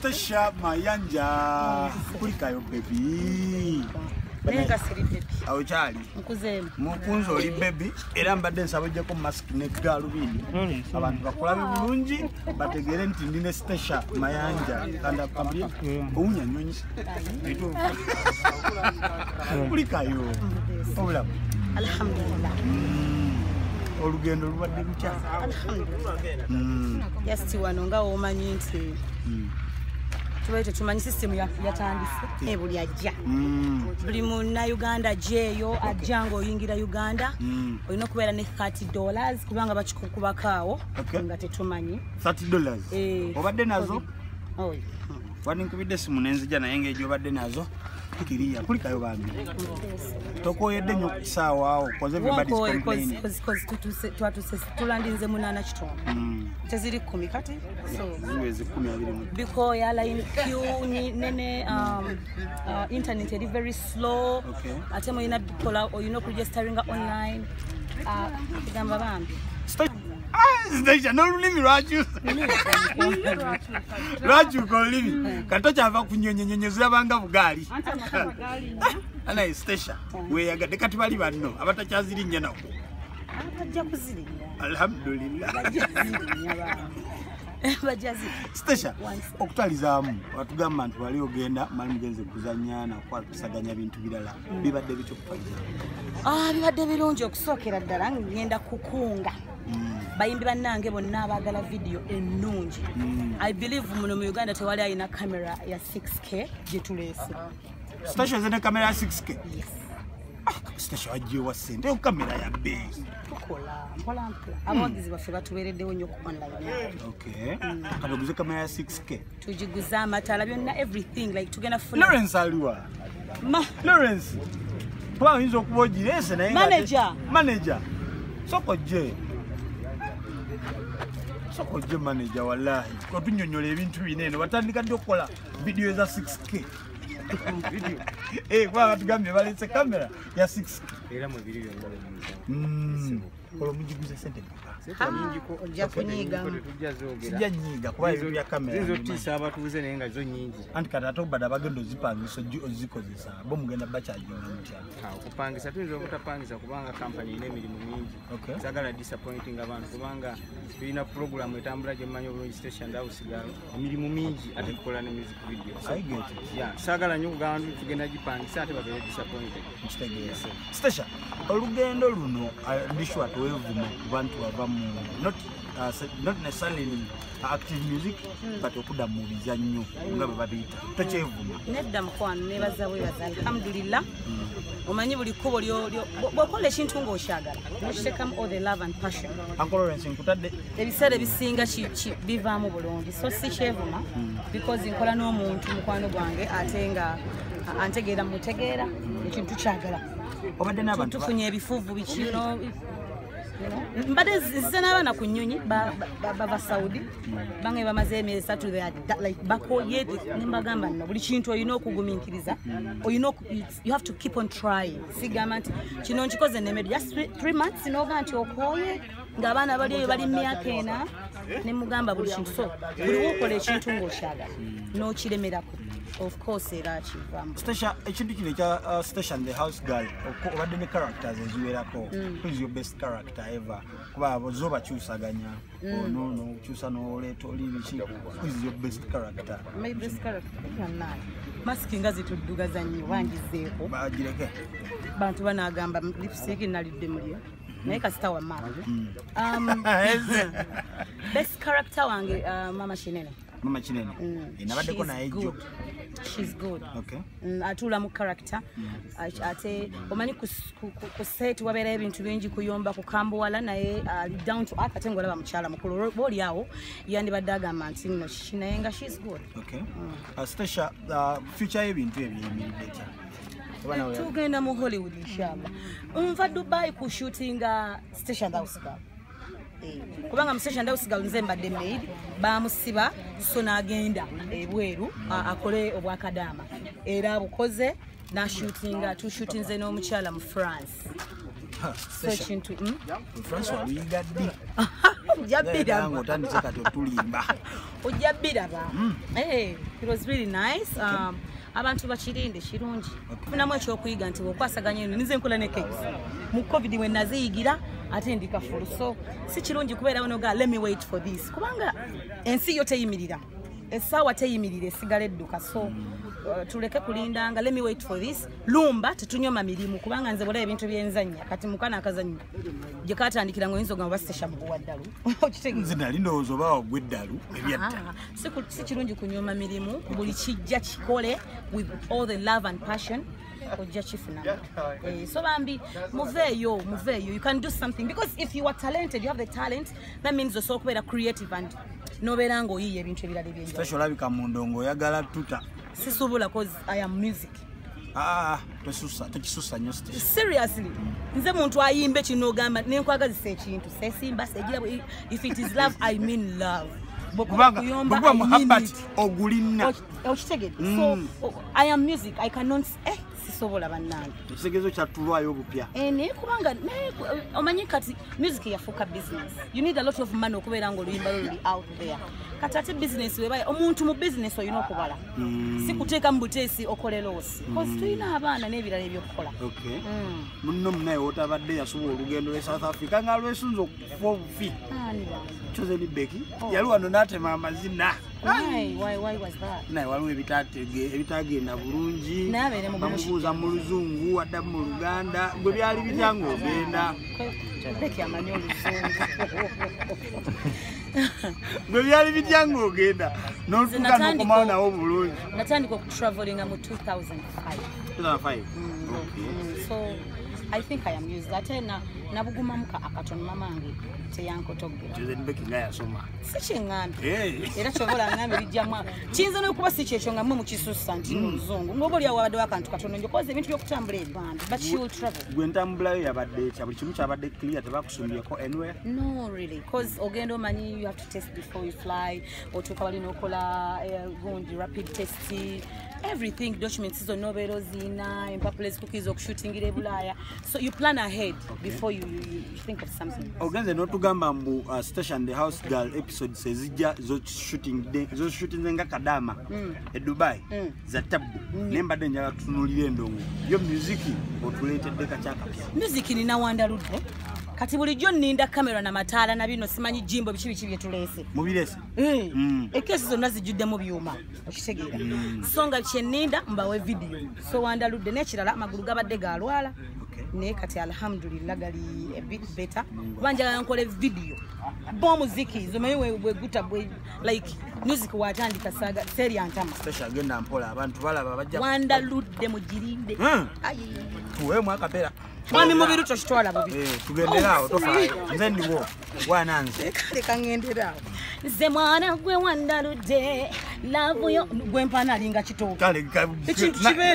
Stecia Mayanja, kulikayo baby. Nenga siri baby. Awuchali. Nkuzemu. Mukunzo oli baby era mbadde nsaba ojjeko mask ne galubindi. Abantu bakulabe bulungi bategere nti ndi ne Stecia Mayanja kanda pambye owunya nnyonyi. Kulikayo. Obulamu. Alhamdulillah. Olugendo lubadde lutya? Alhamdulillah. Just wano nga omanyi nti tubaite tumanyi system yatandise buli ajja. Buli munna Uganda jeyo ajja ng'oyingira Uganda olina okubeera ne $30 kubanga bakikukubakaawo nga tetumanyi. $30 obadde nazo? Oyo. Waninkubidde simu nenzija naye ng'egyo obadde nazo. Kiriya kulikayo bambi. Tokoyedde nnyo ku kisaawe awo cause everybody's complaining. Cause twatuse tulandinze 8:05. Teziri 10 kati. So ziweze 12. Because ya line queue nene internet eri very slow. Ate mulina kola olina okuregisteringa online. Kugamba bambi. Stecia n'olulimi lwakyusa. Lwakyuka olulimi. Kati tokyava ku nnyonyi zirabanga bugaali. Anaye Stecia weeyagadde kati bali banno abatakyazirinnya nako. Bajja kuzirinnya. Alhamdulillah. Bajja kuzirinnya bambi. Bajazi. Stecia, okutalizaamu watugamba nti wali ogenda mali mugenze kuzannya nakusaganya bintu birala, bibadde bityo okutalizaamu? Bibadde birungi. Okusookera ddala ngenda kukunga bayimbi bannange bonna abaagala vidiyo ennungi. I believe muno mu Uganda tewali alina kamera ya 6K gye tuleese. Stecia eze ne kamera ya 6K? Yes. Stecia wajjewa ssente, eyo kamera ya bbeeyi. Tukola mpola mpola, abawagizi baffe batuweereddewo nnyo ku online. Okay. Kati oguze kamera ya 6K? Tugiguze, amataala, byonna, everything, like tugenda funa. Lawrence aliwa? Lawrence, kuba oyinza okuba ogireese naye Manager. Manager, sooka ojje. Sooka ojje manager, wallahi otunnyonnyola ebintu bino eno. Batandika ddi okukola vidiyo za 6K? Kuba batugambye baleese kamera ya 6K. Era mu biri byonna. Olwo mugiguze sente mmeka? Ojja kunyiigamu. Sijja nyiiga kuba ebintu bya kamera ziyinza otiisa abatuuze naye nga zo nnyingi. Anti kati ate obadde abagenda ozipangisa ozikozesa, bo mugenda bakyajinga mutya? Okupangisa tuyinza obutapangisa kubanga kampani erina emirimu mingi. Saagala disappointing abantu kubanga tulina puroguramu etambula gye mmanyi obulungi, Stecia and House Girl, emirimu mingi ate tukola ne music video. I get it. Yeah, saagala nnyo okugamba nti tugenda gipangisa ate babeere disappointed. Nkitegeera. Stecia, olugendo luno ndi sure tewevuma kuba nti wava mu not necessarily active music, but okudda mu bizannyo nga bwe babiyita, tokyevuma? Nedda mukwano, nebaza bwebaza, alhamdulillah. Omanyi buli kkubo bw'okola ekintu ng'okyagala nokiteekamu all the love and passion, Uncle Lawrence nkutadde. Ebiseera ebisinga bivaamu bulungi. So si kyevuma because nkola n'omuntu mukwano gwange ate nga antegeera, mutegeera, ekintu kyagala. Obadde n'abantu tufunye ebifuvu bikino. Mbadde nzize n'abaana ku nnyonyi bava Saudi, bange bamaze emyezi 3, they are like bakoye, ne mbagamba nno buli kintu olina okugumiikiriza, olina you have to keep on trying. Sigamba nti kino nkikoze nemedde just 3 months n'oga nti okooye ng'abaana bali eyo bali mu myaka 4, ne mugamba buli kintu. So buli wokola ekintu ng'okyagala n'okiremerako, of course era kivaamu. Stecia, ekintu kino ekya Stecia and the House Girl, obadde ne characters eziwerako. Who is your best character ever? Kuba zo bakyusaganya ono n'okyusa n'oleeta oli biki. Who is your best character? My best character yonna masiki nga zituddugaza nnyo, bangizeeko. Bagireke. Bantu banaagamba lipstick nalidde mulye, naye kasita wamma. Best character wange Mama Kinene. Mama Kinene. Nabaddeko naye jjo. She's good. Okay. Atuula mu character. Ate omanyi ku set wabeerayo ebintu bingi, kuyomba, kukambuwala, naye ali down to earth ate ng'olaba mukyala mukulu oba oli awo yandibadde agamba nti nno kiki, naye nga she's good. Okay. Stecia, future y'ebintu ebyo eyimiridde etya? Tugenda mu Hollywood inshallah. Nva Dubai ku shootinga Stecia and House Girl. Kubanga mu Stecia and House Girl nze mbadde maid, bamusiba so n'agenda ebweru akole obwakadaama, era abukoze n'ashootinga, tushootinze n'omukyala mu France. So ekintu France waluyiga ddi? Ojja biraba. Otandise kati otulimba. Ojja biraba. It was really nice. Abantu bakirinde kirungi. Funamu ekyokuyiga nti bw'okwasaganya eno nze nkola ne cakes. Mu COVID we naziyigira ate ndi kafulu. So si kirungi kubeera wano ga let me wait for this. Kubanga ensi yo teyimirira. Essaawa teyimirira, esigala edduka. So tuleke kulindanga let me wait for this. Lumba tetunyoma mirimu kubanga nze bw'olaba ebintu byenzannya kati mukana akazannyo gye katandikira ng'oyinza ogamba Stecia muguwa ddalu. Okitegeera? Nze nali ndowooza oba wagwa eddalu ebyaddala. Si kirungi kunyoma mirimu, buli kijja kikole with all the love and passion, ojja kifunamu. So bambi muveeyo, muveeyo, you can do something because if you are talented, you have the talent, that means osobola okubeera creative and nobeera ng'oyiiya ebintu ebirala ebyenjawulo. Stecia olabika mu ndongo oyagala tuta. Sisobola cause I am music. Tosusa, tokisusa nnyo Stecia. Seriously, nze muntu ayimbe kino ogamba nenkwagazisa ekintu sesimba segira, if it is love, I mean love. Kubanga bwekuba muhabbat ogulina. Okitegedde? So I am music, I cannot Sisobola bannange. Ekitegeezo kyatulwayo obupya. Naye kubanga omanyi kati music yafuuka business. You need a lot of money okubeera ng'oluyimba lwo luli out there. Kati ate business webaya omuntu mu business olina okubala. Si kuteeka mu buteesi okole loss. Because tulina abaana n'ebirala ebyokukola. Okay. Munno munaye otabadde yasuba olugendo lwe South Africa nga lwesunze okufa obufi. Chosen Becky yali wano n'atema amazina. Why was that? Naye waliwo ebitagenda bulungi. Bamubuuza mu Luzungu, adda mu Luganda, gwe byali bitya ng'ogenda. Becky amanyi Oluzungu. Gwe byali bitya ng'ogenda n'otuuka n'okomawo nawo bulungi. Natandika okutravelinga mu 2005. 2005? Okay. So I think I am used. Ate nabugumamu akatono mamange teyankotogera. Chosen Becky nga yasoma. Si kyeŋŋambye. Era ky'oba olangambye bijjamu. Kiyinza n'okuba si kyekyo nga mmwe mukisussa nti Oluzungu. Ng'oba oli awo wabaddewo akantu katono nnyo koza ebintu by'okutambula ebibambi. But she will travel. Gwe ntambulayo yabadde etya? Buli kimu kyabadde clear, tebakusumbyeko anywhere? No really, cause ogenda omanyi you have to test before you fly. Otuuka wali n'okola gundi rapid test. Everything, documents zonna obeera oziina, empapula ezikukkiriza okushootingira e Bulaaya. So you plan ahead before you think of something. Ogenze n'otugamba mbu Station the House Girl episodes ezijja zoshootinze nga Kadama e Dubai za tabbu. Naye mbadde njagala tutunuulire endongo. Yo music otuleetedde kakyakapya. Music nina wandaludde. Kati bulijjo nninda kamera na mataala na bino simanyi jimbo biki biki bye tuleese. Mubirese? Ekesi zonna zijjuddemu byuma. Okitegeera. So nga kye nninda mbawe video. So wandaludde n'ekirala amagulu gabadde galwala. Naye kati alhamdulillah gali a bit better. Kuba njagala nkole video. Bo muziki zomanyi bwe guta bwe like music watandika saga seri antama. Special agenda mpola abantu balaba bajja. Wandaludde mugirinde. Tuweemu akapera. Mwami mubiru tokitwala bubi. Tugenderaawo tofaayo. Nze ndiwo wananze. Leka ngenderaawo. Nze mwana gwe wandaludde love yo gwe mpaana alinga kitooke. Kale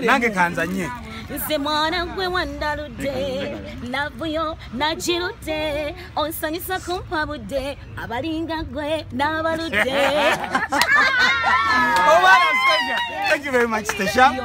nange kanzanye. Nze mwana gwe wandaludde love yo nakirudde onsanyusa kumpa budde abalinga gwe n'abaludde. Obala Stecia. Thank you very much Stecia.